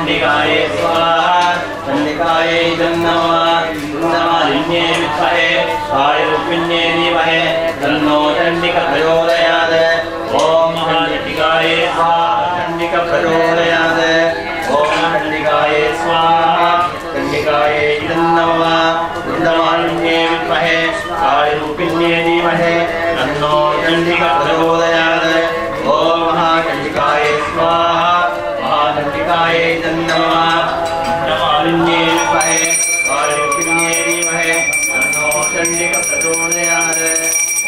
चण्डिकायै स्वाहा चण्डिकायै नमः चण्डमालिन्ये विद्महे कालीरूपिण्यै धीमहि तन्नो चण्डिका प्रचोदयात्। ॐ महाचण्डिकायै स्वाहा चण्डिका प्रचोदयात्। ॐ चण्डिकायै स्वाहा चण्डिकायै नमः चण्डमालिन्ये विद्महे कालीरूपिण्यै धीमहि तन्नो चण्डिका प्रचोदयात्। ॐ महाचण्डिकायै स्वाहा महाचण्डिकायै नमः चण्डमालिन्ये विद्महे कालीरूपिण्यै धीमहि तन्नो चण्डिका प्रचोदयात्।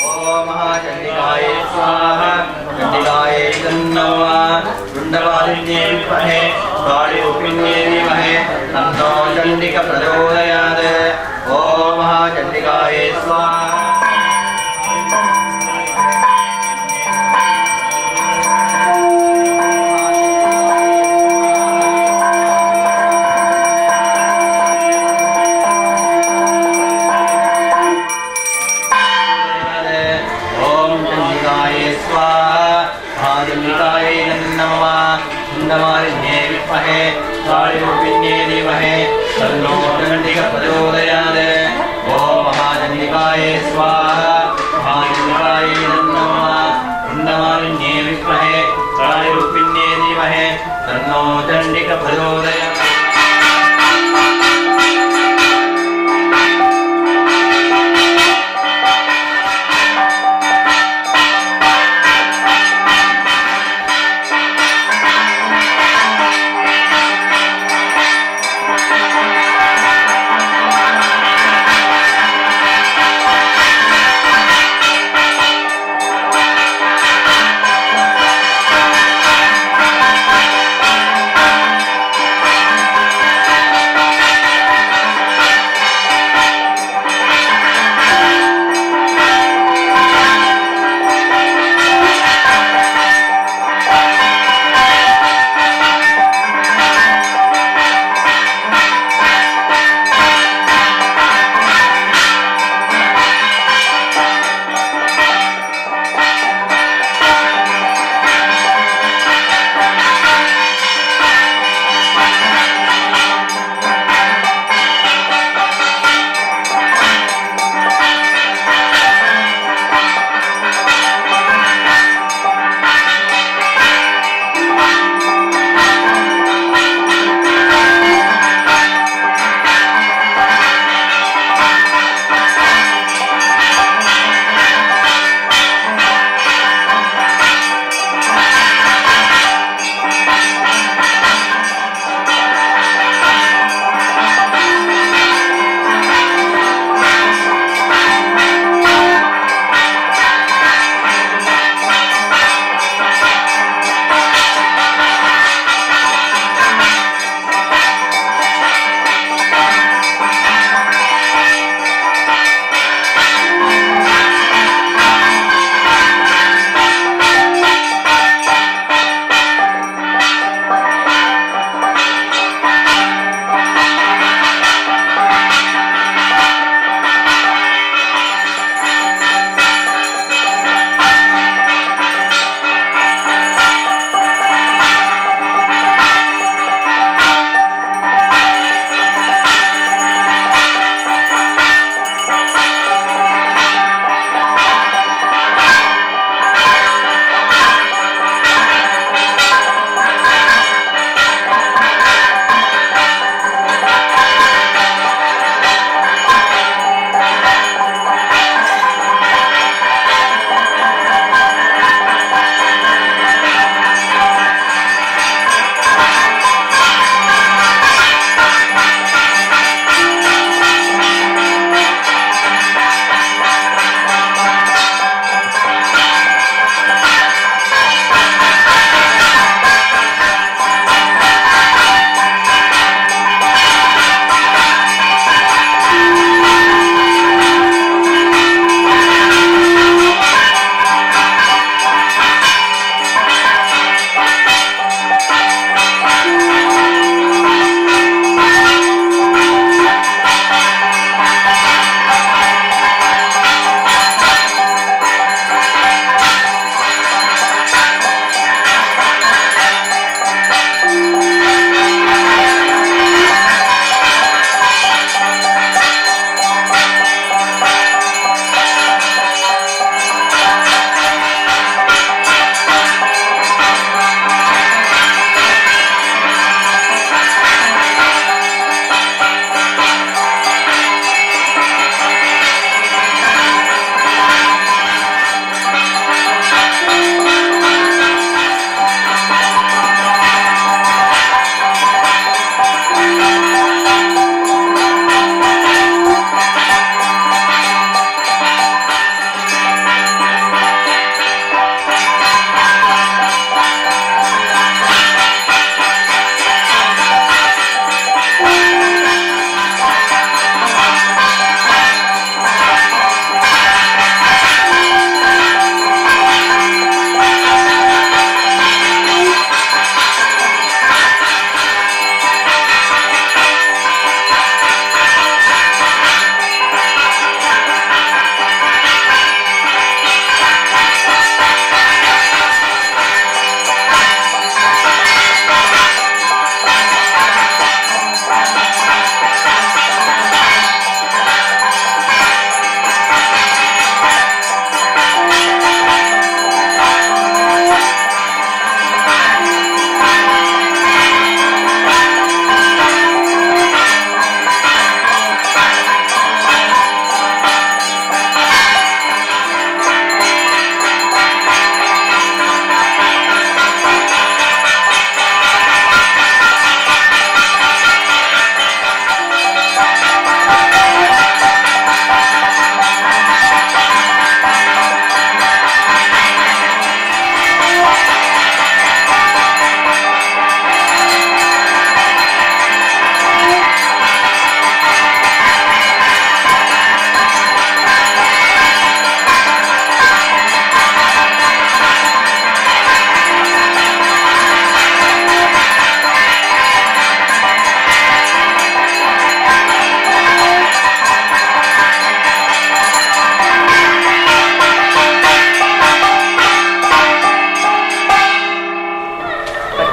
ॐ महाचण्डिकायै स्वाहा चण्डिकायै नमः चण्डमालिन्ये विद्महे कालीरूपिण्यै धीमहि तन्नो चण्डिका प्रचोदयात्। ॐ महाचण्डिकायै स्वाहा। चण्डमालिन्ये विद्महे कालीरूपिण्यै धीमहि तन्नो चण्डिका प्रचोदयात्। ॐ महाचण्डिकायै स्वाहा महाचण्डिकायै नमः चण्डमालिन्ये विद्महे कालीरूपिण्यै धीमहि तन्नो चण्डिका प्रचोदयात्।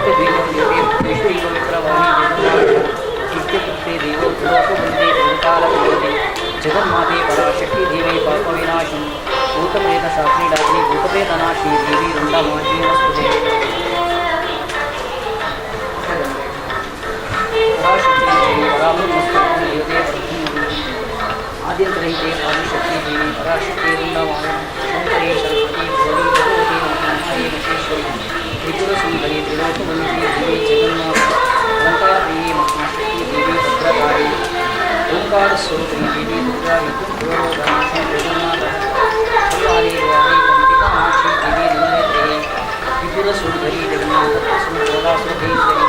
ಮಂತ್ರಬೀಜಂ ದೇವೇ ವಿಶ್ವೈವ ವಿಪ್ರವಾಣಿ ನಿತ್ಯಕೃತೆ ದೇವೋ ತ್ರಿಲೋಕವಂದೇ ತ್ರಿಕಾಲಕವಂದೇ ಜಗನ್ಮಾತೆ ಪರಾಶಕ್ತಿ ದೇವಿ ಪಾಪವಿನಾಶಿನಿ ಭೂತಪ್ರೇತ ಶಾಸ್ತ್ರಿ ಡಾಕ್ರಿ ಭೂತಪ್ರೇತನಾಶಿ ದೇವಿ ವೃಂದಾಮಾತೆ ನಮಸ್ತುತೆ. ಪರಾಶಕ್ತಿ ದೇವಿ ಪರಾಬ್ರಹ್ಮಸ್ವರೂಪಿಣಿ ದೇವತೆ ಪರಬ್ರಹ್ಮ ಆದ್ಯಂತರಹಿತೆ ಆದಿಶಕ್ತಿ ದೇವಿ ಪರಾಶಕ್ತಿ ವೃಂದಾವನ ಶಂಕರಿ ಸರಸ್ವತಿ ಭೋಲಿ ಭಗವತಿ ಮಹಾಮಾಯೆ ಮಹೇಶ್ವರಿ ತ್ರಿಪುರ ಸುಂದರಿ ತ್ರಿಲೋಕವಂದಿತೆ ದೇವಿ ಜಗನ್ಮಾತೆ ಅಲಂಕಾರ ಪ್ರಿಯೆ ಮಹಾಶಕ್ತಿ ದೇವಿ ಭದ್ರಕಾಳಿ ಓಂಕಾರ ಸ್ವರೂಪಿಣಿ ದೇವಿ ದುರ್ಗಾ ವಿದ್ಯುತ್ ಜಗನ್ನಾಥ ಸರ್ವಾದಿ ದೇವಿ ಕಂಪಿಕಾಮಾಕ್ಷಿ ದೇವಿ ಲಿಂಗೇಶ್ವರಿ ತ್ರಿಪುರ ಸುಂದರಿ ಜಗನ್ನಾಥ ಸುಂದರಾಸುರೇಶ್ವರಿ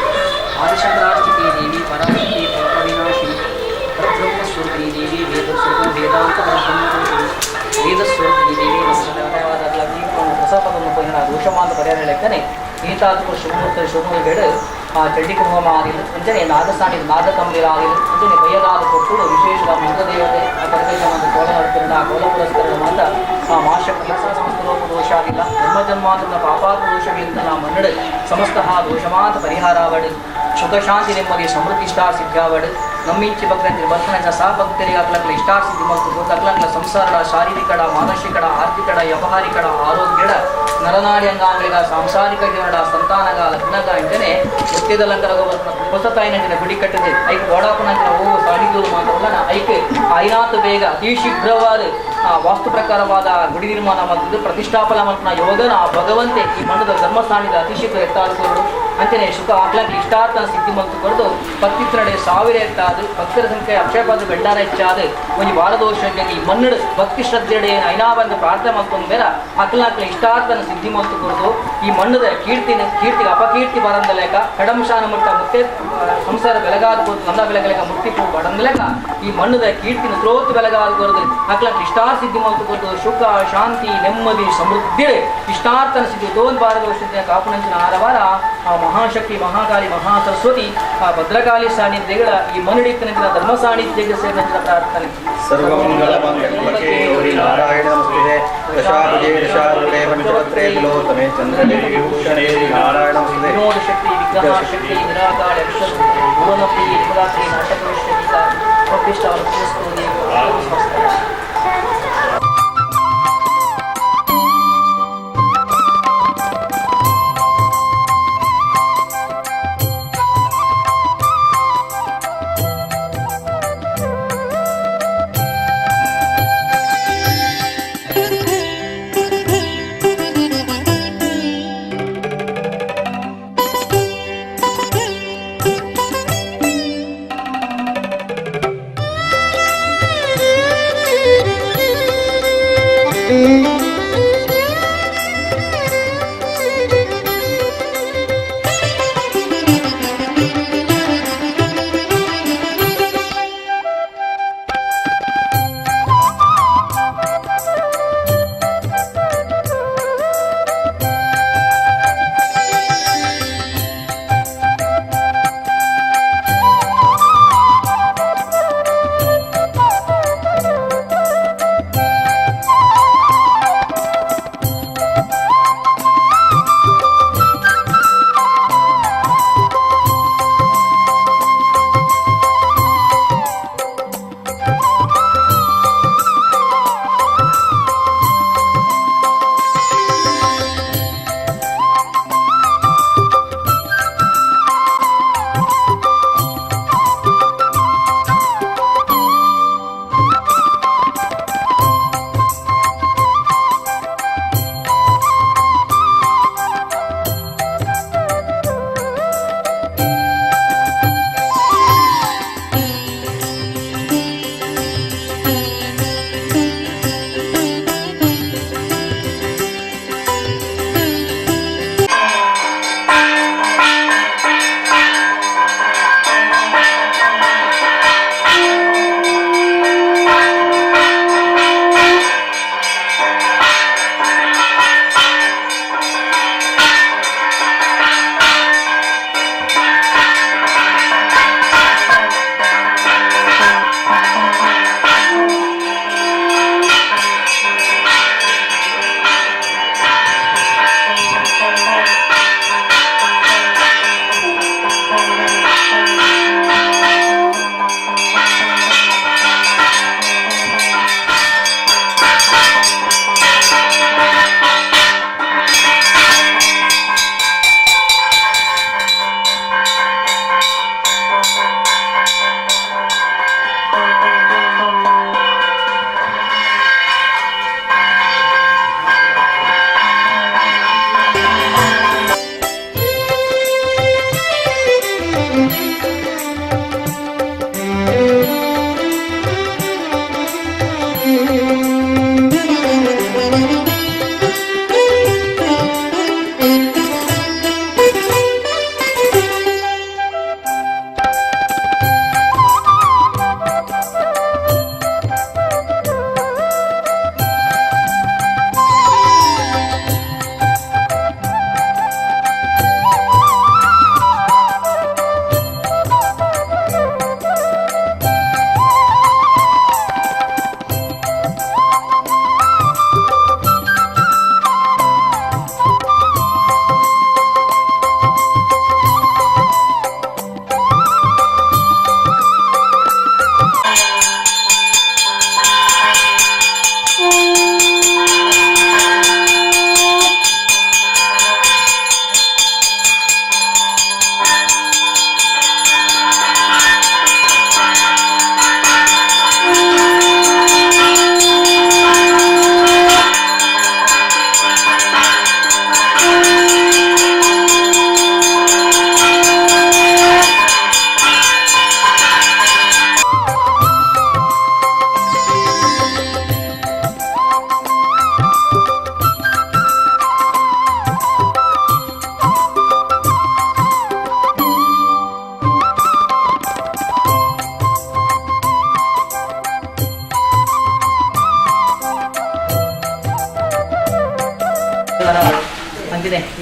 ಆದಿಶಂಕರಾರ್ಚಿತೆ ದೇವಿ ಪರಾಶಕ್ತಿ ಪಾಪವಿನಾಶಿನಿ ಪರಬ್ರಹ್ಮ ಸ್ವರೂಪಿಣಿ ದೇವಿ ವೇದ ಸ್ವರೂಪ ವೇದಾಂತ ಪರಬ್ರಹ್ಮ ವೇದ ಸ್ವರೂಪಿಣಿ ದೇವಿ ಪ್ರಸಾದವನ್ನು ಪೋಯಿನ ದೋಷಮಾಂತ ಪರಿಹಾರ ಲೆಕ್ಕನೆ ಏತಾತ್ಮ ಶುಭಮೂರ್ತ ಶುಭಮೂರ್ತಿಗಳು ಆ ಚಂಡಿ ಕುಂಭಮ ಆದಿಲ್ ಅಂಚನೆ ನಾಗಸಾನಿ ನಾಗಕಂಬಿರ ಆದಿಲ್ ಅಂಚನೆ ಬಯ್ಯದಾದ ಕೊಟ್ಟುಡು ವಿಶೇಷ ಮಂತ್ರದೇವತೆ ಆ ಪರಮೇಶ ಕೋಲ ನಡ್ತಿರಣ ಕೋಲ ಪುರಸ್ಕರಣ ಮಾತ ಆ ಮಾಶಕ್ತಿ ಸಮಸ್ತ ಲೋಕ ದೋಷಾದಿಲ್ಲ ಜನ್ಮ ಜನ್ಮಾಂತರದ ಪಾಪಾತ್ಮ ದೋಷಗಳಿಂದ ನಾ ಮನ್ನಡು ಸಮಸ್ತ ದೋಷಮಾಂತ ಪರಿಹಾರಾವಡು ಸುಖ ಶಾಂತಿ ನೆಮ್ಮದಿ ಸಮೃದ್ಧಿ ಇಷ್ಟಾರ್ ಸಿದ್ಧಾವಡು ನಮ್ಮಿಂಚಿ ಭಕ್ತರಂಚಿನ ಭಕ್ತನಂಚ ಸಾ ಭಕ್ತರಿಗೆ ಅಕ್ಲಕ್ಲ ಇಷ್ಟಾರ್ ಸಿದ್ಧಿ ಮತ್ತು ಅಕ್ಲಕ್ಲ ಸಂಸಾರಡ ಶಾರೀರಿಕಡ ಮಾನಸಿಕಡ ಆರ್ಥಿಕಡ ವ್ಯವಹಾರಿಕಡ ಆರೋಗ್ಯಡ ನರನಾಡಿ ಅಂಗಾಂಗಳಿಗ ಸಾಂಸಾರಿಕ ಜೀವನಡ ಸಂತಾನಗ ಲಗ್ನಗ ಅಂಚನೆ ಮುತ್ತಿದಲಂಕರ ಹೊಸತಾಯಿನಂಚಿನ ಗುಡಿ ಕಟ್ಟದೆ ಐಕ್ ಓಡಾಪುನಂಚಿನ ಓ ಸಾಣಿದ್ದು ಮಾತ್ರವಲ್ಲ ಐಕ್ ಐನಾತ್ ಬೇಗ ಅತಿ ಶೀಘ್ರವಾದ ಆ ವಾಸ್ತು ಪ್ರಕಾರವಾದ ಗುಡಿ ನಿರ್ಮಾಣ ಮಾಡಿದ್ದು ಪ್ರತಿಷ್ಠಾಪನ ಮಾಡ್ತಾನ ಯೋಗನ ಆ ಭಗವಂತೆ ಈ ಮಣ್ಣದ ಧರ್ಮಸ್ಥಾನದ ಅತಿ ಶೀಘ್ರ ಎತ್ತಾಡಿಕೊಂಡು ಅಂಚನೆ ಸುಖ ಆಕ್ಲಾಂಕ್ ಇಷ್ಟಾರ್ಥ ಸಿದ್ಧಿ ಮಂತು ಕೊರದು ಪತ್ತಿತ್ರಡೆ ಸಾವಿರ ಎತ್ತಾದು ಭಕ್ತರ ಸಂಖ್ಯೆ ಅಕ್ಷಯಪಾದ ಬೆಂಡಾರ ಹೆಚ್ಚಾದ ಒಂಜಿ ವಾರದೋಷ ಈ ಮಣ್ಣಡು ಭಕ್ತಿ ಶ್ರದ್ಧೆಡೆ ಐನಾವಂದ ಪ್ರಾರ್ಥನೆ ಮಲ್ತೊಂದು ಬೇರ ಅಕ್ಲಾಕ್ಲ ಇಷ್ಟಾರ್ಥನ ಸಿದ್ಧಿ ಮಂತು ಕೊರದು ಈ ಮಣ್ಣದ ಕೀರ್ತಿನ ಕೀರ್ತಿಗೆ ಅಪಕೀರ್ತಿ ಬರಂದ ಲೇಖ ಕಡಂಶಾನ ಮುಟ್ಟ ಮುತ್ತೆ ಸಂಸಾರ ಬೆಳಗಾದ ಕೊರದು ನನ್ನ ಬೆಳಗಲೇಕ ಮುಟ್ಟಿ ಪೂ ಬಡಂದ ಲೇಖ ಈ ಮಣ್ಣದ ಕೀರ್ತಿನ ಸ್ರೋತ್ ಬೆಳಗಾದ ಕೊರದು ಅಕ್ಲಾಕ್ಲ ಇಷ್ಟಾರ್ಥ ಸಿದ್ಧಿ ಮಂತು ಕೊರದು ಸುಖ ಶಾಂತಿ ನೆಮ್ಮದಿ ಸಮೃದ್ಧಿ ಇಷ್ಟಾರ್ಥನ ಸಿದ್ಧಿ ತೋನ್ ಬಾರದೋಷ ಕಾಪುನಂಚಿನ ಆರವಾರ ಆ ಮಹಾಶಕ್ತಿ ಮಹಾಕಾಳಿ ಮಹಾಸರಸ್ವತಿ ಆ ಭದ್ರಕಾಳಿ ಸಾನ್ನಿಧ್ಯಗಳ ಈ ಮನುಡಿಕ್ಕನಂಚಿನ ಧರ್ಮ ಸಾನ್ನಿಧ್ಯಕ್ಕೆ ಸೇರಿದಂಚಿನ ಪ್ರಾರ್ಥನೆ. ಸರ್ವಮಂಗಳ ಮಂಗಲೇ ಗೌರಿ ನಾರಾಯಣ ನಮಸ್ತೆ. ದಶಾಭುಜೇ ದಶಾರೂಢೇ ಪಂಚವಕ್ತ್ರೇ ತಿಲೋತ್ತಮೆ ಚಂದ್ರನೇ ವಿಭೂಷಣೇ ನಾರಾಯಣ ನಮಸ್ತೆ. ವಿನೋದ ಶಕ್ತಿ ವಿಗ್ರಹ ಶಕ್ತಿ ನಿರಾಕಾರ ಭುವನಪ್ರಿಯೆ ವಿಮಲಾತ್ರಿ ನಾಟಕವೇಶ್ವರಿ ಪ್ರತಿಷ್ಠಾ ಸ್ವಸ್ತಿ. Thank you.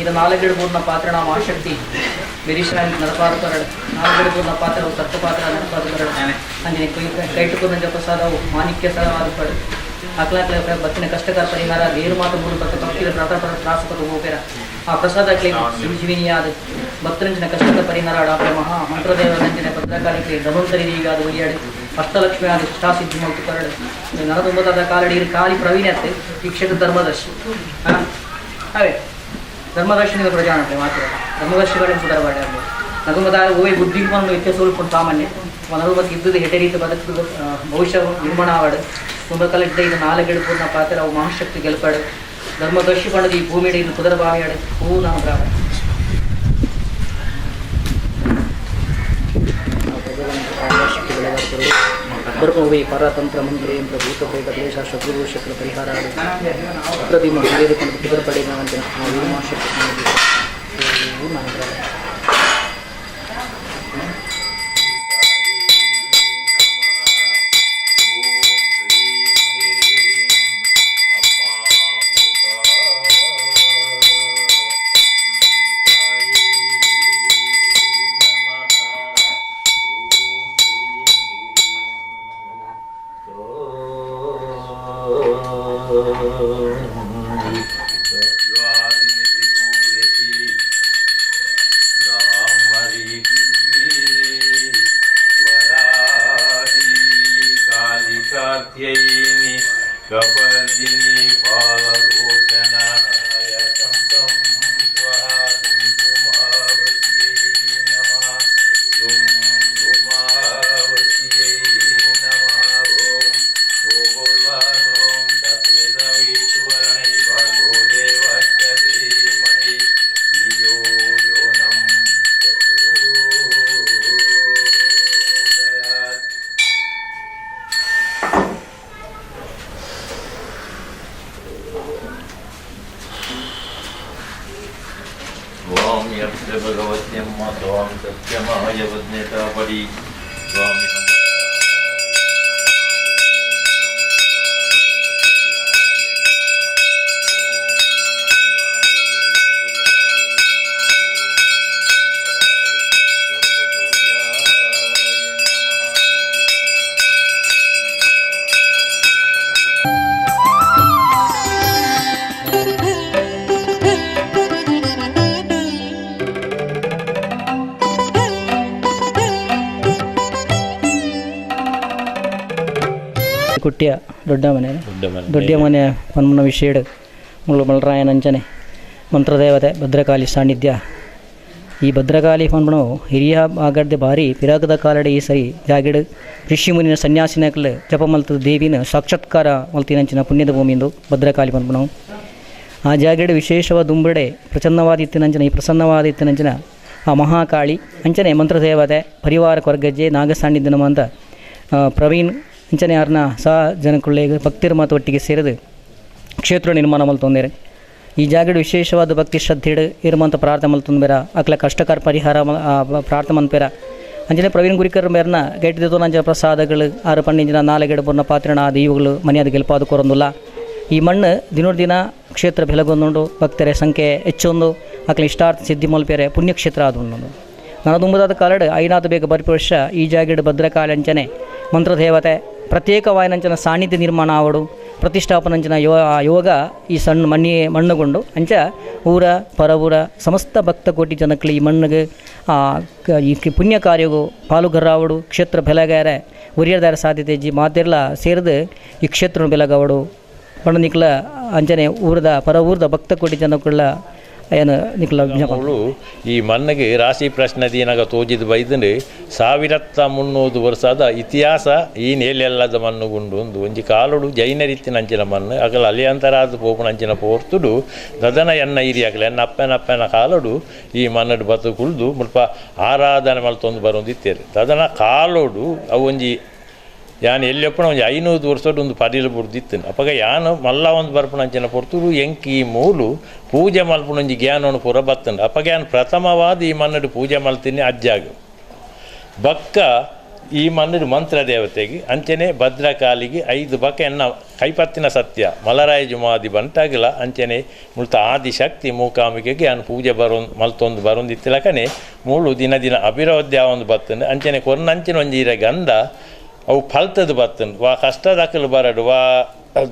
ಇದು ನಾಲ್ಗೆಡು ಪೂರ್ಣ ಪಾತ್ರಣ ಮಹಾಶಕ್ತಿ ಗಿರೀಶನ ನಡಪಾದ ಕರಡು ನಾಲ್ಗೆಡು ಪೂರ್ಣ ಪಾತ್ರವು ಸತ್ಯಪಾತ್ರ ನಡಪಾದ ಕರಡು ಅಂಜನೆ ಕೈಟುಕುರಂಜ ಪ್ರಸಾದವು ಮಾಣಿಕ್ಯ ಸರವಾದ ಪಡು ಅಕ್ಲಾಕ್ಲ ಬತ್ತಿನ ಕಷ್ಟಕರ ಪರಿಹಾರ ದೇರು ಮಾತು ಮೂರು ಭಕ್ತ ಭಕ್ತಿಯ ಪ್ರಾತ ತ್ರಾಸಪದ ಹೋಗೇರ ಆ ಪ್ರಸಾದ ಸಂಜೀವಿನಿಯಾದ ಭಕ್ತರಂಜನ ಕಷ್ಟದ ಪರಿಹಾರ ಡಾಕ್ಟರ್ ಮಹಾ ಮಂತ್ರದೇವ ನಂಜನೆ ಭದ್ರಕಾಳಿಕೆ ಧನ್ವಂತರಿ ಆದ ಒಲಿಯಾಡಿ ಅಷ್ಟಲಕ್ಷ್ಮಿ ಆದ ಇಷ್ಟಾಸಿದ್ಧಿ ಮತ್ತು ಕರಡು ನರದುಂಬದಾದ ಕಾಲಡಿ ಕಾಲಿ ಪ್ರವೀಣತೆ ಈ ಕ್ಷೇತ್ರ ಧರ್ಮದರ್ಶಿ ಅವೇ ಧರ್ಮದರ್ಶಿನಿಗೆ ಪ್ರಜಾನಟೆ ಮಾತ್ರ ಧರ್ಮದರ್ಶಿಗಳಿಂದ ಸುಧಾರವಾಡ ನಗುಮದಾಯ ಓಯ್ ಬುದ್ಧಿಗೆ ವ್ಯತ್ಯಾಸ ಉಳ್ಕೊಂಡು ಸಾಮಾನ್ಯ ಮನರುಮತಿ ಇದ್ದದ್ದು ಹೆಟೆ ರೀತಿ ಬದುಕು ಭವಿಷ್ಯ ನಿರ್ಮಾಣ ಆವಾಡು ತುಂಬ ಕಲಿದ್ದ ಇದು ನಾಲ್ಗೆಡು ಪೂರ್ಣ ಪಾತ್ರ ಅವು ಮಹಾಶಕ್ತಿ ಗೆಲ್ಪಾಡು ಧರ್ಮದರ್ಶಿ ಪಣದ ಈ ಭೂಮಿಡೆ ಇನ್ನು ಕುದರ ಬಾವಿಯಾಡು ಹೂ ನಾನು ಬ್ರಾಹ್ಮಣ ಬರ್ಕೋವಿ ಪರತಂತ್ರ ಮಂತ್ರ ಯಂತ್ರ ಭೂತ ಪ್ರೇತ ಕ್ಲೇಶ ಶತ್ರುದೋಷಕ್ರ ಪರಿಹಾರ ಪ್ರತಿಮ ಹಿರಿಯರು ಕುದರ ಪಡೆದ ಮಹಾಶಕ್ತಿ ಹೂ ನಾನು ಬ್ರಾಹ್ಮಣ. ಕುಟ್ಟಿಯ ದೊಡ್ಡ ಮನೆ ದೊಡ್ಡ ಮನೆ ಪನ್ಮನ ವಿಷಯಡು ಮುಳ್ಳು ಮಲರಾಯನಂಚನೆ ಮಂತ್ರದೇವತೆ ಭದ್ರಕಾಳಿ ಸಾನ್ನಿಧ್ಯ. ಈ ಭದ್ರಕಾಳಿ ಪನ್ಮಣವು ಹಿರಿಯ ಆಗಡ್ದೆ ಭಾರಿ ಪಿರಾಗದ ಕಾಲಡೆ ಈ ಸರಿ ಜಾಗಿಡು ಋಷಿ ಮುನಿನ ಸನ್ಯಾಸಿನಕಲ್ ಜಪಮಲ್ತದ ದೇವಿನ ಸಾಕ್ಷಾತ್ಕಾರ ಮಲ್ತಿನಂಚಿನ ಪುಣ್ಯದ ಭೂಮಿಂದು ಭದ್ರಕಾಳಿ ಪನ್ಮಣವು. ಆ ಜಾಗಿಡು ವಿಶೇಷವಾದ ದುಂಬಡೆ ಪ್ರಚನ್ನವಾದ ಇತ್ತಿನಂಚಿನ ಈ ಪ್ರಸನ್ನವಾದ ಇತ್ತಿನಂಚಿನ ಆ ಮಹಾಕಾಳಿ ಅಂಚನೆ ಮಂತ್ರದೇವತೆ ಪರಿವಾರ ಕೊರಗಜ್ಜೆ ನಾಗಸಾನ್ನಿಧ್ಯ ನಮ್ಮಂತ ಪ್ರವೀಣ್ ಅಂಚನೆ ಯಾರನ್ನ ಸಹ ಜನಕುಳ್ಳೆಗೆ ಭಕ್ತಿರ ಮಾತು ಒಟ್ಟಿಗೆ ಸೇರಿದು ಕ್ಷೇತ್ರ ನಿರ್ಮಾಣ ಮಲ್ತೊಂದೇರೆ. ಈ ಜಾಗಡು ವಿಶೇಷವಾದ ಭಕ್ತಿ ಶ್ರದ್ಧೆಡು ಇರುವಂಥ ಪ್ರಾರ್ಥನೆ ಮಲ್ತೊಂಬೇರ ಅಕ್ಲ ಕಷ್ಟಕರ ಪರಿಹಾರ ಪ್ರಾರ್ಥನೆ ಮನ್ಪೇರ. ಅಂಚನೆ ಪ್ರವೀಣ್ ಗುರಿಕರ್ ಮೇರ್ನ ಗೈಟ್ ನಂಜ ಪ್ರಸಾದಗಳು ಆರು ಪನ್ನಿಂಜಿನ ನಾಲ್ಗೆಡು ಪೂರ್ಣ ಪಾತ್ರಣ ದೈವಗಳು ಮನೆಯಾದ ಗೆಲ್ಪಾದ ಕೊರೊಂದುಲ್ಲ. ಈ ಮಣ್ಣು ದಿನೋಡ್ ದಿನ ಕ್ಷೇತ್ರ ಬೆಲಗೊಂದುಂಡು ಭಕ್ತರ ಸಂಖ್ಯೆ ಹೆಚ್ಚೊಂದು ಅಕ್ಲ ಇಷ್ಟಾರ್ಥ ಸಿದ್ಧಿ ಮಲ್ಪೇರೆ ಪುಣ್ಯಕ್ಷೇತ್ರ ಅದು. ನಾನು ತುಂಬದಾದ ಕಾಲಡು ಐನಾಥ ಬೇಗ ಬರ್ಪಿ ವರ್ಷ ಈ ಜಾಗಡು ಭದ್ರಕಾಳಿ ಅಂಚನೆ ಮಂತ್ರದೇವತೆ ಪ್ರತ್ಯೇಕವಾಯಿನಂಚನ ಸಾನ್ನಿಧ್ಯ ನಿರ್ಮಾಣ ಆವಡು ಪ್ರತಿಷ್ಠಾಪನಂಚನ ಯೋಗ ಈ ಸಣ್ಣ ಮಣ್ಣಿ ಮಣ್ಣುಗೊಂಡು ಅಂಚ ಊರ ಪರವೂರ ಸಮಸ್ತ ಭಕ್ತ ಕೋಟಿ ಜನಕ್ಕಳು ಈ ಮಣ್ಣಿಗೆ ಈ ಪುಣ್ಯ ಕಾರ್ಯಗೂ ಪಾಲುಗರಾವಡು ಕ್ಷೇತ್ರ ಬೆಲಗಾರೆ ಉರಿಯದಾರ ಸಾಧ್ಯತೆ ಜಿ ಮಾತೆಲ್ಲ ಸೇರಿದು ಈ ಕ್ಷೇತ್ರ ಬೆಲಗಾವಡು ಮಣ್ಣು ನಿಕ್ಲ ಅಂಚನೆ ಊರದ ಪರ ಊರದ ಭಕ್ತ ಕೋಟಿ ಜನಕ್ಕಳ ಏನು ನಿಕ್ಲ ಈ ಮಣ್ಣಿಗೆ ರಾಶಿ ಪ್ರಶ್ನೆ ದಿನಾಗ ತೋಜಿದ ಬೈದಂಡು 1300 ವರ್ಷದ ಇತಿಹಾಸ ಈ ನೇಲೆಲ್ಲದ ಮಣ್ಣು ಗುಂಡು ಒಂದು ಒಂಜಿ ಕಾಲುಡು ಜೈನರಿತ್ತಿನ ಅಂಚಿನ ಮಣ್ಣು ಅಗಲ ಅಲಿಯಂತರಾದ ಪೋಪುನಂಚಿನ ಪೋರ್ತುಡು ದದನ ಎನ್ನ ಹಿರಿಯಾಗಲ ಎನ್ನ ಅಪ್ಪನ ಅಪ್ಪನ ಕಾಲುಡು ಈ ಮಣ್ಣು ಬತ್ತು ಕುಳ್ದು ಮುಲ್ಪ ಆರಾಧನೆ ಮಲ್ತೊಂದು ಬರೋದಿತ್ತೇರು ದದನ ಕಾಲುಡು ಅವು ಒಂಜಿ ಯಾನ್ ಎಲ್ಲಿಯಪ್ಪನ ಒಂಜಿ 500 ವರ್ಷದ ಒಂದು ಪಡಿಲು ಬುಡ್ದಿತ್ತು. ಅಪ್ಪಗ ಯಾನು ಮಲ್ಲ ಒಂದು ಬರ್ಪುನಂಚಿನ ಪೊರ್ತುಡು ಎಂಕಿ ಮೂಲು ಪೂಜೆ ಮಲ್ಪುನೊಂಜಿ ಜ್ಞಾನವನ್ನು ಪೂರ ಬತ್ತಂಡು. ಅಪ್ಪಗ ಯಾನ್ ಪ್ರಥಮವಾದ ಈ ಮಣ್ಣು ಪೂಜೆ ಮಲ್ತೀನಿ ಅಜ್ಜಾಗ ಬಕ್ಕ ಈ ಮಣ್ಣು ಮಂತ್ರ ದೇವತೆಗೆ ಅಂಚನೆ ಭದ್ರಕಾಲಿಗೆ 5 ಬಕ ಎನ್ನ ಕೈಪತ್ತಿನ ಸತ್ಯ ಮಲರಾಯ ಜುಮಾದಿ ಬಂಟಾಗಲ ಅಂಚನೆ ಮುಲ್ತ ಆದಿಶಕ್ತಿ ಮೂಕಾಂಬಿಕೆಗೆ ಅನ್ ಪೂಜೆ ಬರೋನ್ ಮಲ್ತೊಂದು ಬರೋಂದಿತ್ತಿಲಕನೆ ಮೂಳು ದಿನ ದಿನ ಅಭಿವೃದ್ಧಿ ಆವೊಂದು ಬತ್ತಂಡು ಅಂಚನೆ ಕೊರ್ನಂಚಿನ ಒಂಜಿ ಗಂಧ ಅವು ಫಲ್ತದ ಬತ್ತಂಡು ವಾ ಕಷ್ಟದಕಲು ಬರಡು ವಾ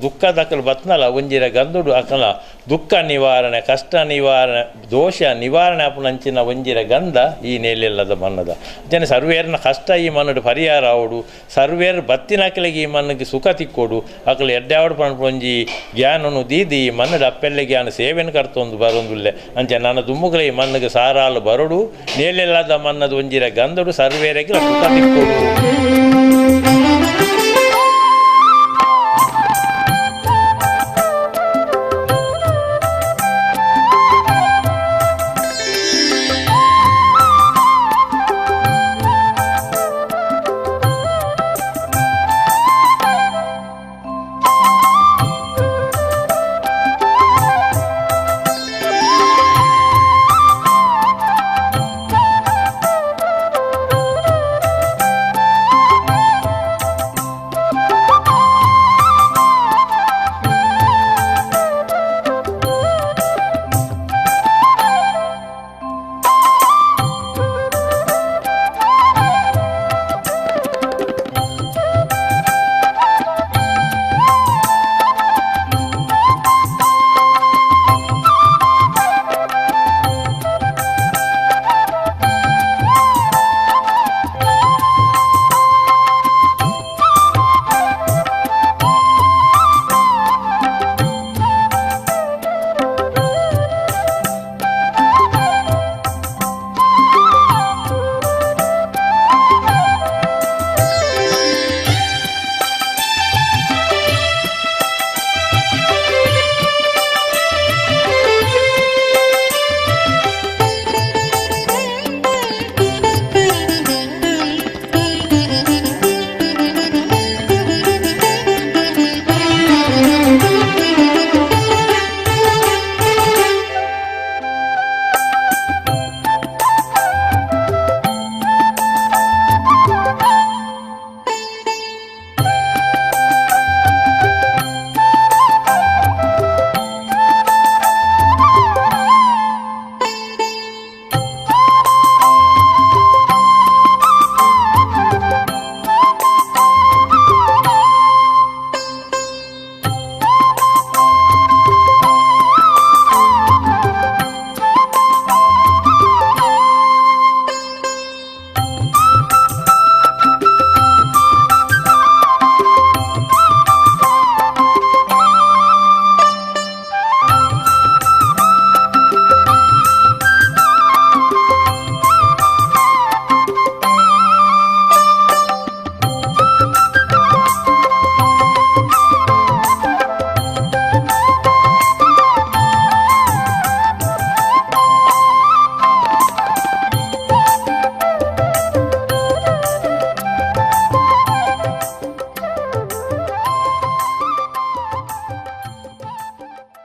ದುಃಖ ದಕಲು ಬತ್ನಲ ಒಂಜಿರ ಗಂಧುಡು ಅಕಲ ದುಃಖ ನಿವಾರಣೆ ಕಷ್ಟ ನಿವಾರಣೆ ದೋಷ ನಿವಾರಣೆ ಅಪ್ಪನಂಚಿನ ಒಂಜಿರ ಗಂಧ ಈ ನೇಲೆಲ್ಲದ ಮನ್ನದ ಅಂಚನೆ ಸರ್ವೇರ್ನ ಕಷ್ಟ ಈ ಮಣ್ಣು ಪರಿಹಾರ ಆವಡು ಸರ್ವೇರ್ ಬತ್ತಿನ ಅಕಲಿಗೆ ಈ ಮಣ್ಣಿಗೆ ಸುಖ ತಿಕ್ಕೋಡು ಅಕಲು ಎಡ್ಡಾವಡು ಪನ್ಪ ಒಂಜಿ ಜ್ಞಾನನು ದೀದಿ ಈ ಮಣ್ಣು ಅಪ್ಪೆಲ್ಲೆ ಜ್ಞಾನ ಸೇವೆನು ಕರ್ತೊಂದು ಬರೊಂದುಲ್ಲೆ ಅಂಚೆ ನನ್ನ ದುಮ್ಮುಗಲ ಈ ಮಣ್ಣಿಗೆ ಸಾರಾಲು ಬರಡು ನೇಲೆಲ್ಲದ ಮನ್ನದ ಒಂಜಿರ ಗಂಧಡು ಸರ್ವೇರಿಗೆ ಸುಖ ತಿಕ್ಕೋಡು.